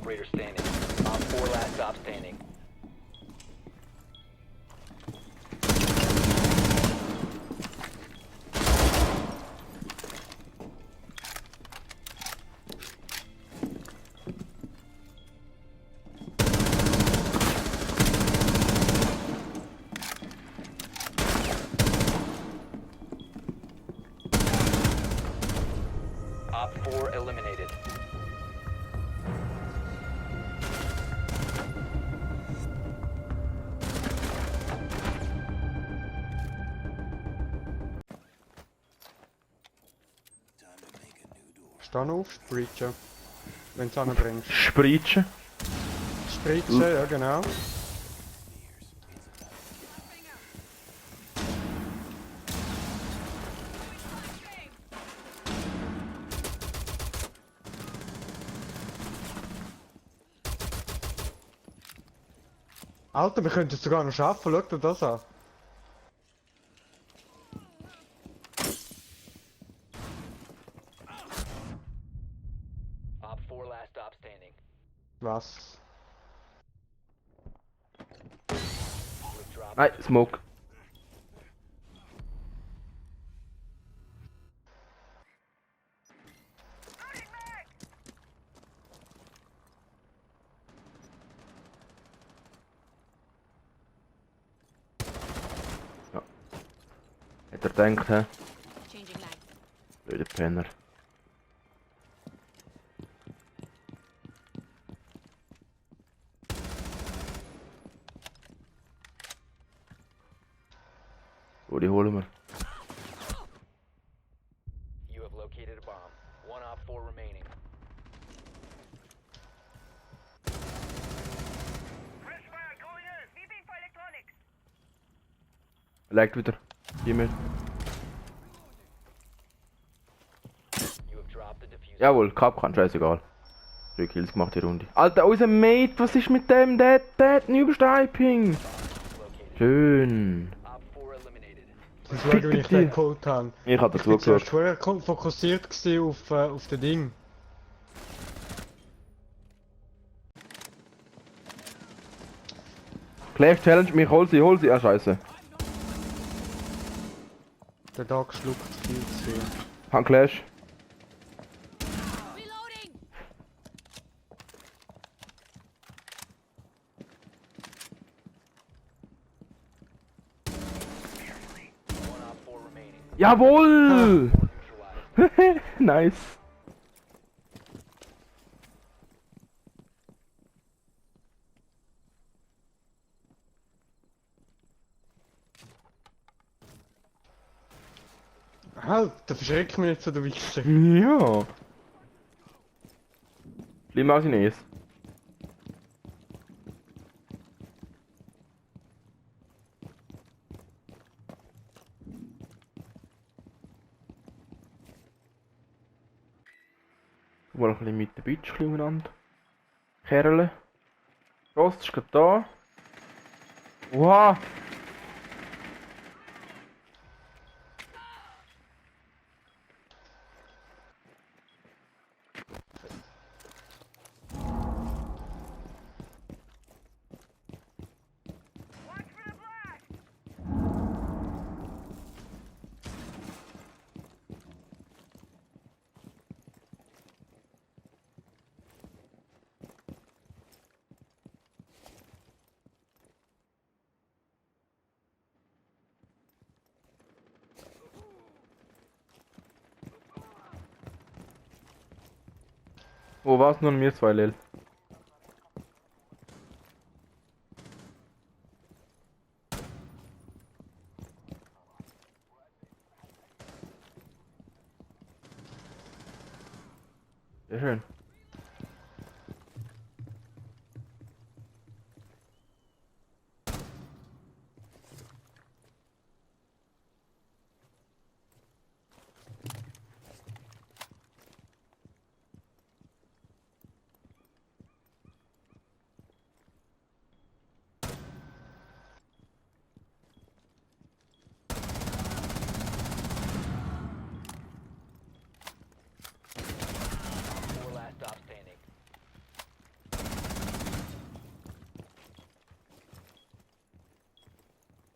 operator standing. Op 4 last stop standing. Op 4 eliminated. Steh auf, Spreachen. Wenn du es anbringst. Spritschen. Spreachen, ja genau. Alter, wir könnten es sogar noch schaffen, schau dir das an. Op 4 last stop standing. Was? You've dropped. Nein, Smoke. Ja. Hat er gedacht, hä? Changing lag. Blöder Penner. So, die holen wir. You have located a bomb. One Op 4 remaining. Legt wieder. Gib mir. You have dropped the diffuser. Jawohl, Capcan, scheißegal. 3 Kills gemacht die Runde. Alter, unser Mate, was ist mit dem? Der hat einen Überstiping. Located. Schön. Op 4 eliminated. Das schauen, wie ich den geholt habe. Ich hab Ich dazu bin zuerst geschaut. vorher fokussiert gewesen auf das Ding. Clash Challenge, mich hol sie. Ah, scheiße. Der da geschluckt viel zu viel. Han Clash. Reloading! One Op 4 remaining. Jawohl! Neutralized. Nice. Alter, verschreck mich nicht so, du Wichser. Ja. Schlimmer als ich nicht. Mal ein bisschen mit der Bitch umeinander. Kerle. Frost ist gerade da. Wow. Wo war's nur an mir zwei, Lel? Sehr schön.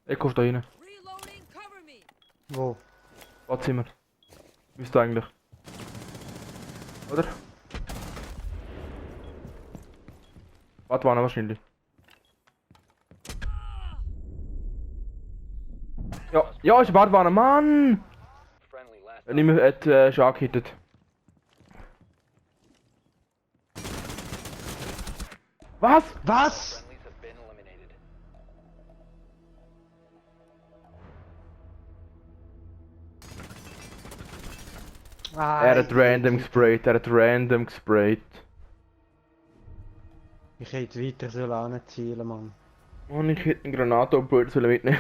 Echo ist da rein. Reloading, cover me. Wo? Badzimmer. Müsste eigentlich. Oder? Badwanne wahrscheinlich. Ja, ja, ist eine Badwanne, Mann! Friendly last Nicht mehr, hat schon angehittet. Was? Was? friendlies have been eliminated. Er hat random gesprayt, er hat random gesprayt. Ich hätte weiter sollen anzielen, Mann. Und ich hätte eine Granate auf den Boden mitnehmen.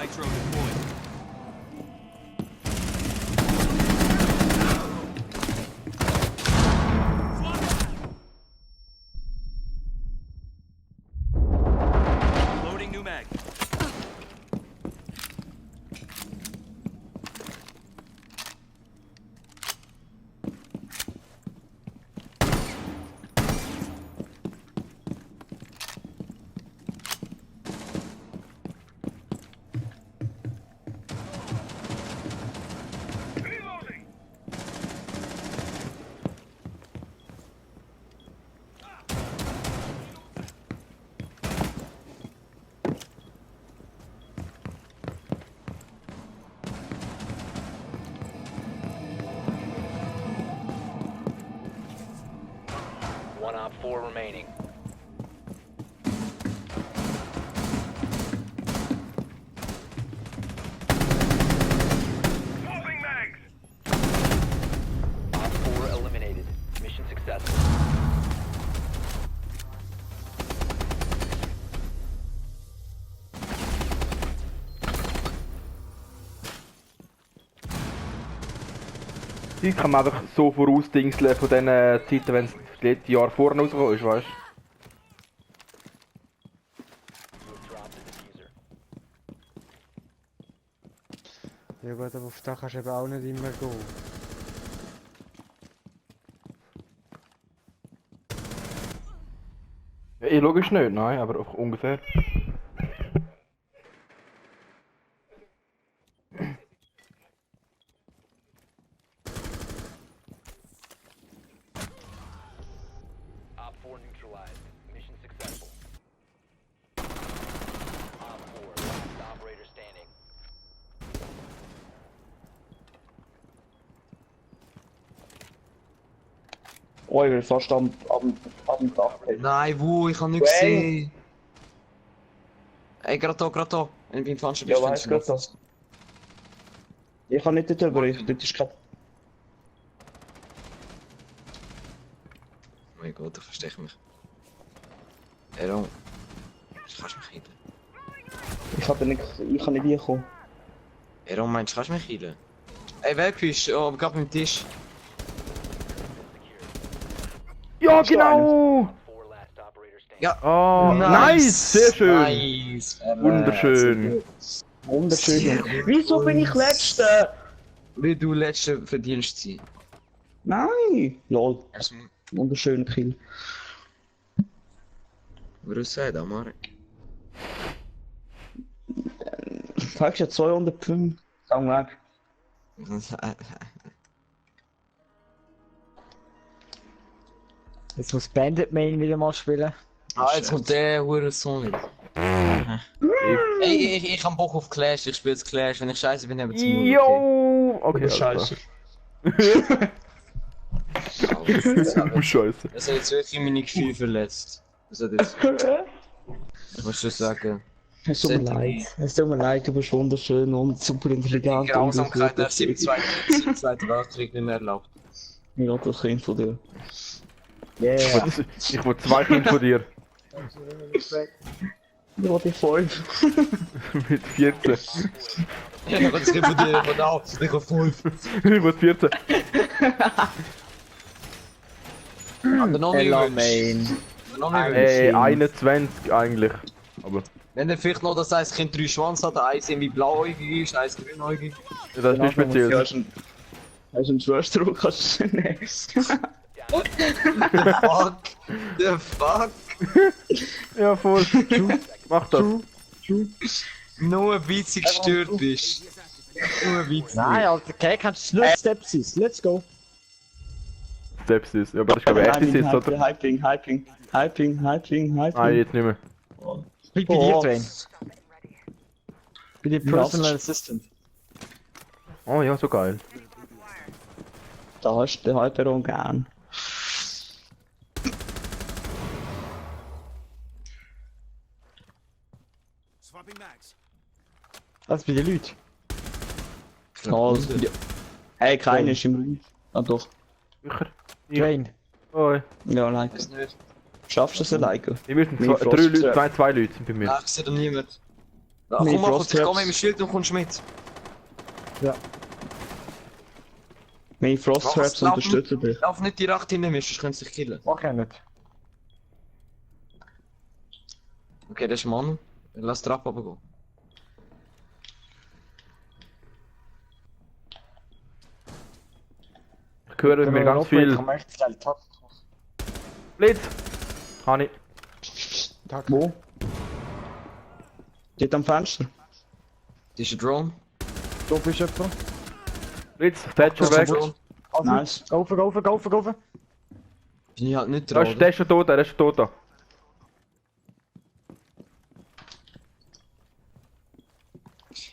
Nitro deployed. Loading new mag. One op 4 remaining. Op 4 eliminated. Mission successful. Die kann man einfach so vorausdingseln von den Zeiten, wenn es das letzte Jahr vorne rausgekommen ist, weißt You have dropped the diffuser. Ja gut, aber auf da kannst du eben auch nicht immer gehen. du? Ja, logisch nicht, nein, aber auch ungefähr. Op 4 neutralized. Mission successful. Op 4, last operator standing. Oh, ich bin fast am Dach. Nein, wo? Ich hab nichts gesehen. Ey, gerade da. Ich bin falsch. Ja, weißt du das? Ich kann nicht dort drüber, dort ist kein... Oh mein Gott, ich versteck mich. Ero, kannst du mich heilen? Ich kann nicht reinkommen. Ero, meinst du, kannst du mich heilen? Ey, wer bist du? Oh, gerade beim Tisch. Ja, Bist du genau! 4 last operator standing. Ja. Oh, nice! Sehr schön! Nice! Wunderschön! Wunderschön. Wieso bin ich Letzter? Weil du letzte verdienst sein. Nein! Lol, Also, wunderschöner Kill. was sagst du, Marek? Zeigst du 205? Sag weg. Jetzt muss Bandit Main wieder mal spielen. Ah, jetzt kommt der Hurensohn wieder. Ey, ich hab Bock auf Clash, ich spiele jetzt Clash. Wenn ich scheiße bin, haben wir Yo! Okay, Scheiße. Oh, Scheiße. Das hat jetzt wirklich meine Gefühle verletzt. Das hat jetzt... Ich muss schon sagen... Es tut mir leid. Es tut mir leid, du bist wunderschön und super intelligent. Die Grausamkeit nach dem Zweiten Weltkrieg nicht mehr erlaubt. Ja, das Kind von dir. Yeah. Ich will 2 Kinder von dir. Ja, die 5. Mit 14. Ja, dann kannst du revidieren, genau. Ich habe 5. Mit 14. Aber noch nicht Ella wünschst. Main. Noch nicht wünschst. 21 eigentlich. Aber Wenn dann vielleicht noch das heißt, Kind 3 Schwanz hat, eins irgendwie blauäugig ist, eins grünäugig. ja, das ist nicht Ja, speziell. hast du einen Schwesterdruck, kannst du nehmen. Fuck! The fuck! Ja, voll. Mach das. Nur witzig gestört bist. Nur witzig. Nein, Alter, okay, kannst du nur Stepsis. Let's go. Steps ist. Ja, aber das ist glaube ich echt ist, oder? Hyping. Nein, jetzt nicht mehr. Ich bin bei dir, Dwayne. Bin dir Personal Assistant. Oh ja, so geil. Da hast du den Hyperon gern. Swapping mags. Was bei den Leuten? Ja. Hey, keiner ist im Raum. Ah doch. Sicher. Dwayne. Oh, Ja, like. Weiß nicht. Schaffst du das alleine? wir müssen Meine drei Leute, Frost- zwei Leute sind bei mir. Ach, sieht niemand. Ja, Nee, komm mal, Frost- ich komm mit dem Schild und kommst mit. Meine Frost Traps unterstützen dich. Lauf nicht direkt hinter mir, sonst können sie dich killen. Mach ich nicht. Okay, das ist Mann. Lass die Trap runtergehen. Ich höre mir ganz viel. Blitz! Hani. Wo? Dort am Fenster. Das ist ein Drone. Da bist du jemand. Blitz, Thatcher Das ist ein weg. Drone. Nice. Go. Bin ich halt nicht Der dran. ist schon tot, der ist schon tot.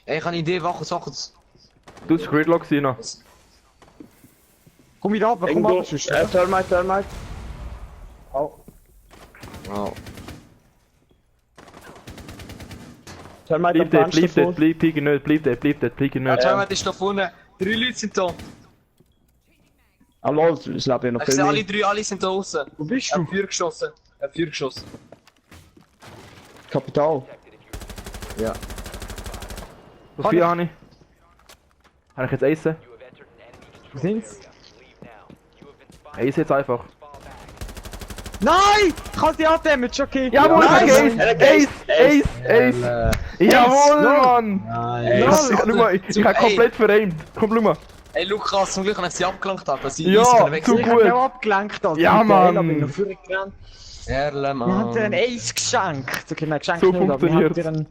Ey, ich habe eine Idee, wache Sachen. Du bist Gridlock sein noch. Komm wieder ab, komm Irgendwo. ab. sonst- Thermite. Wow. Thermite am Bleib dort, Fenster bleib dort, voll. bleib pieken nicht, bleib dort, pieken Ja, nicht. schau mal, das ist da vorne. 3 Leute sind da. Ah lol, es leben ja noch Ich viel sehe alle mehr. 3, alle sind da draußen. Wo bist Ich du? hab 4 geschossen. Kapital. Ja. So viel habe ich. Habe ich jetzt Ace? You have entered an enemy Wo sind's? Leave now. You have been spotted. Ace jetzt einfach. Nein! Ich hab die angedamaged, okay. Jawohl, Nice. Ace! Jawohl, Mann! Nice. Ich hab komplett veraimt. Komm, schau mal. Ey, Lukas, zum Glück habe ich sie abgelenkt, dass sie Ja, easy können weg zu Ich sind. hab gut. auch abgelenkt, Alter. Ja, Mit der Ella Mann. bin ich noch vorgerannt. Erle, Wir haben Mann. dir ein Ace geschenkt. Okay, nein, geschenkt So nicht, aber wir haben funktioniert's. dir ein...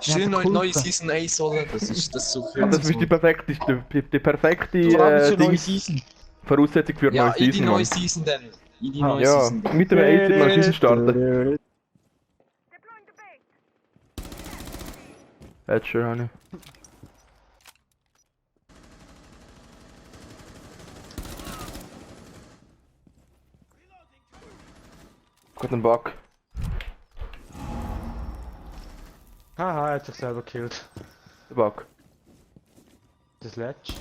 Schön Ja, neue cool. Season Ace holen, das ist so viel. Das ist die perfekte Du hast eine neue Dings- Season. Voraussetzung für eine Ja, neue in die Season, neue Mann. Season dann. In die Ah, neue Ja, Season. mit dem Ace wird man Season starten. Thatcher habe ich. Got einen Bug. Haha, er hat sich selber gekillt. Der Bug. Das letzte.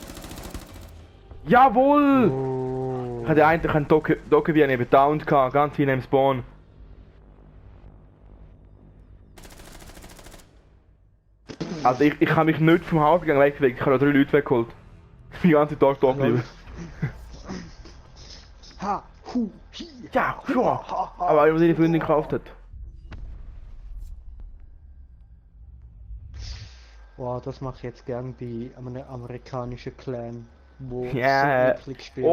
Jawohl! Oh. Ich hatte eigentlich einen Docker wie neben Down gehabt, ganz hin im Spawn. Also ich kann mich nicht vom Hauptgang wegbewegen, ich habe noch 3 Leute weggeholt. Ich bin den ganzen Tag da geblieben. Ha, hu, hi. Ja, ja. Aber weil man seine Freundin gekauft hat. Wow, das mache ich jetzt gern bei einem amerikanischen Clan, wo Ja, so üblich spielt.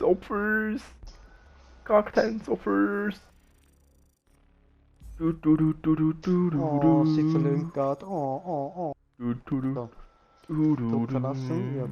Opfers! Cocktails, Opfers! Du du du du du du du Oh, sie verlöhnt gerade. Oh. du du du So. du du Club verlassen. Ja,